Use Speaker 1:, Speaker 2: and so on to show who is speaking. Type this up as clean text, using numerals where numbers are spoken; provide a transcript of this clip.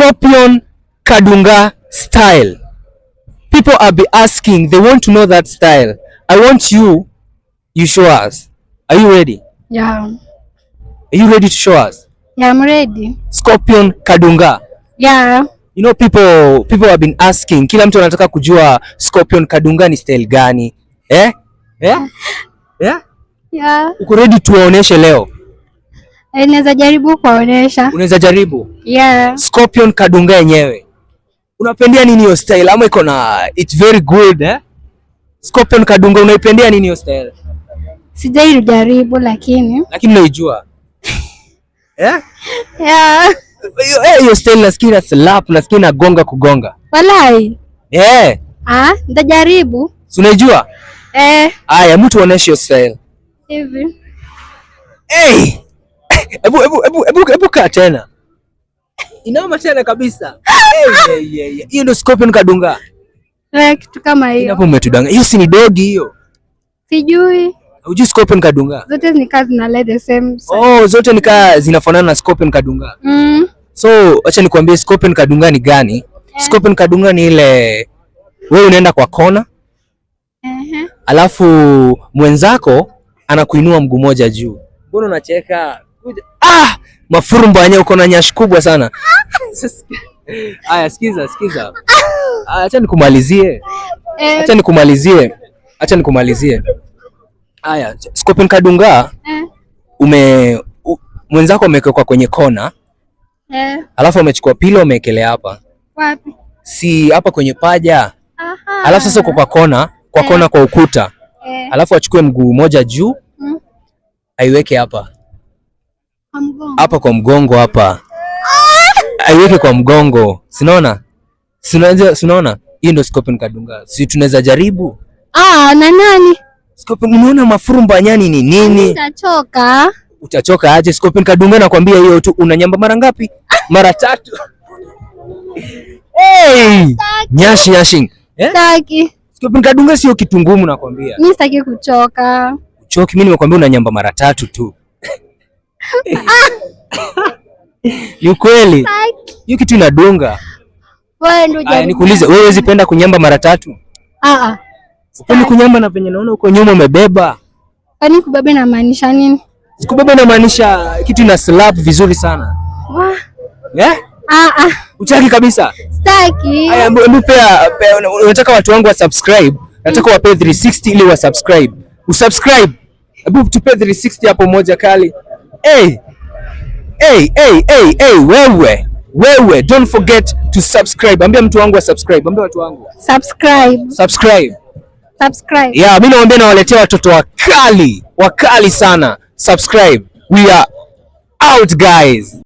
Speaker 1: Scorpion Kadunga style. People are be asking, they want to know that style. I want you show us. Are you ready?
Speaker 2: Yeah.
Speaker 1: Are you ready to show us?
Speaker 2: Yeah, I'm ready.
Speaker 1: Scorpion Kadunga.
Speaker 2: Yeah.
Speaker 1: You know, people have been asking, kila mtu anataka kujua Scorpion Kadunga ni style gani? Eh? Eh? Yeah?
Speaker 2: Yeah.
Speaker 1: Uko ready tuwaoneshe leo?
Speaker 2: Eh, naweza jaribu kuwaonesha.
Speaker 1: Unaweza jaribu?
Speaker 2: Yeah.
Speaker 1: Scorpion Kadunga yenyewe. Unapendea nini hiyo style? Ama iko na, it's very good, eh? Scorpion Kadunga, unaipendea nini hiyo style?
Speaker 2: Sijai jaribu lakini.
Speaker 1: Lakini unaijua. Eh?
Speaker 2: Yeah.
Speaker 1: Hiyo style nasikia ina slap, nasikia inagonga kugonga.
Speaker 2: Walai.
Speaker 1: Eh,
Speaker 2: Ah, nitajaribu.
Speaker 1: si unaijua?
Speaker 2: Eh,
Speaker 1: Aya, mtu oneshe hiyo style.
Speaker 2: Hivi.
Speaker 1: Hey! Ebu ebu ebu ebu ebu kaa tena. Inama tena kabisa. Hey, hey, hey, hey. Hiyo ndio Scorpion Kadunga.
Speaker 2: Eh, kitu kama hiyo.
Speaker 1: Hapo umetudanga. Hiyo si ni doggy hiyo?
Speaker 2: Sijui.
Speaker 1: Hujui Scorpion Kadunga?
Speaker 2: Zote ni kazi zina lay the same.
Speaker 1: Oh, zote ni kaa zinafanana na Scorpion Kadunga. So, acha nikwambie Scorpion Kadunga ni gani? Scorpion Kadunga ni ile wewe unaenda kwa kona, alafu mwenzako anakuinua mguu moja juu. Mbona unacheka? Kuja. Ah, mafurumba yenyewe, uko na nyashi kubwa sana. Aya, sikiza, sikiza. Aya, acha nikumalizie.
Speaker 2: Eh,
Speaker 1: Acha nikumalizie. Acha nikumalizie. Aya, Scorpion Kadunga, mwenzako amewekwa kwenye kona, alafu amechukua pillow, amewekelea hapa.
Speaker 2: Wapi?
Speaker 1: Si hapa kwenye paja.
Speaker 2: Aha.
Speaker 1: Alafu sasa uko kwa kona, kwa kona kwa ukuta. Alafu achukue mguu moja juu, aiweke hapa.
Speaker 2: Kwa mgongo.
Speaker 1: Hapa kwa mgongo hapa. Aiweke kwa mgongo. Sinaona? Sinaona? Sinaona? Hiyo ndio Scorpion Kadunga. Si tunaweza jaribu?
Speaker 2: Ah, na nani?
Speaker 1: Scorpion, unaona mafurumba nyani ni nini?
Speaker 2: Nitachoka.
Speaker 1: Utachoka aje? Scorpion Kadunga, nakwambia hiyo tu unanyamba mara ngapi? Mara tatu. Hey! Nyashi nyashi. Eh?
Speaker 2: Sitaki.
Speaker 1: Scorpion Kadunga sio kitu ngumu, nakwambia.
Speaker 2: Mimi sitaki kuchoka.
Speaker 1: Uchoki, mimi nimekwambia unanyamba mara tatu tu. Ni ukweli.
Speaker 2: Sitaki.
Speaker 1: Hiyo kitu inadunga.
Speaker 2: Wewe ndio
Speaker 1: Aya,
Speaker 2: jaribu.
Speaker 1: nikuulize, wewe huwezi penda kunyamba mara tatu?
Speaker 2: Ah ah.
Speaker 1: Upendi kunyamba na venye naona uko nyuma umebeba?
Speaker 2: Kwani kubeba inamaanisha nini?
Speaker 1: Sikubeba inamaanisha kitu ina slap vizuri sana.
Speaker 2: Wah.
Speaker 1: Eh?
Speaker 2: Ah ah.
Speaker 1: Utaki kabisa?
Speaker 2: Sitaki.
Speaker 1: Aya, hebu pea, unataka watu wangu wa subscribe. Nataka wape 360 ili wa subscribe. Usubscribe. Hebu tupe 360 hapo moja kali. Hey. Hey, hey, hey, hey, wewe. Wewe, don't forget to subscribe. Ambia mtu wangu wa subscribe. Ambia watu wangu.
Speaker 2: Subscribe.
Speaker 1: Subscribe.
Speaker 2: Subscribe.
Speaker 1: Yeah, mimi nawaambia nawaletea watoto wakali, wakali sana. Subscribe. We are out, guys.